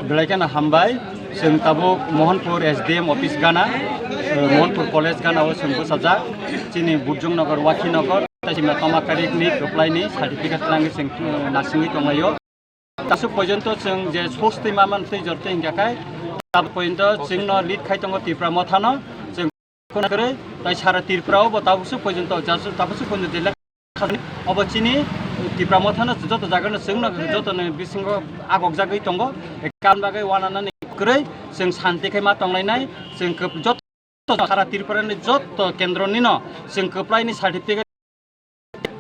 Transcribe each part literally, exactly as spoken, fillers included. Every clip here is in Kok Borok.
Belai kheno hambai, chwng tabuk Mohanpur S D M office gana, eh, Mohanpur college gana o chwng bwsajak, chini Burjung Nagar, Wakhi Nagar, tei chini toma karikni kwplaini certificate twlangwi chwng, eh, nasingwi tonglaio. Aswk pojonto chwng je source twi ma man twi jor twi hingkha khai, tabuk pojonto chwngno lead khai tongo Tipra Mothano, chwng khuna kwrwi, tai sara Tripura o bo tabuk swk pojonto, tabuk swk pojonto je obo chini Tipra Mothano joto jagano chwngno jotoni bisingo agokjagwi tongo. Ekam bagwi wananani kwrwi chwng santi khai ma tonglainai, chwng kwp-, joto sara Tripurani joto kendronino chwng kwplaini certificate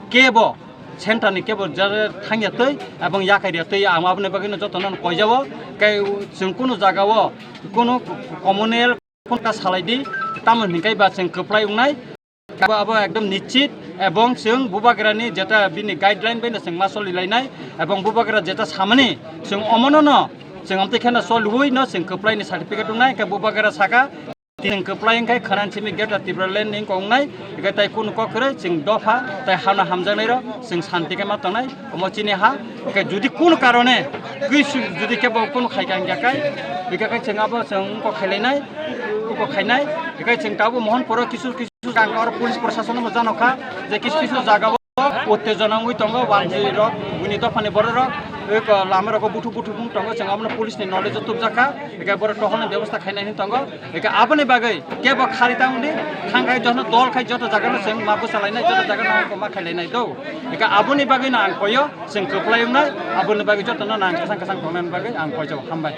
kebo centerni kebo jare thangya twi ebong yakarya twi ang aboni bagwino jotono koijao. Kei chwng kunu jagao kunu communal kunu ka salai di, tamo hinkai ba chwng kwplai wngnai. Abo, abo ekdom nischit, ebong chwng bubagrani jeta bini guideline baino chwng ma solilainai, ebong bubagra jeta samani chwng omonono chwng amtwi kheno soliwi no chwng kwplaini certificate wngnai, hwnkhe bubagra saka chwng kwplai wngkhe khwnan simi Greater Tipraland ni wngkha wngnai, hwnkhe tai kunu kok kwrwi chwng dopha tai hano hamjaknairok chwng santi khe ma tongnai, omo chini ha. Hwnkhe jodi kunu karone kwi su-, jodi kebo kunu khaikha hwnkhe kai, hwnkhe kai chwng abo chwng wngkok khailainai, wngkok khainai, hwnkhe chwng tabuk Mohanpuro kisu kisu jagao police prosason no jano kha je kisu kisu jagao uttejona wngwi tongo, wanjwi rok, buini dophani borok rok, eko lama rogo buthu buthu wng tongo, chwng abono police ni knowledge o tubjak kha, eke borok tohorna bebosta khainai hin tongo, eke aboni bagwi kebo khari ta wngdi, thang khai jotono dol khai joto jaga no chwng ma bwsalainai, joto jaga no ma khailainai do, eke aboni bagwi no ang koyo chwng kwplai wngnai, aboni bagwi jotono nang kwchang kwchang tongnani bagwi ang koijao, hambai.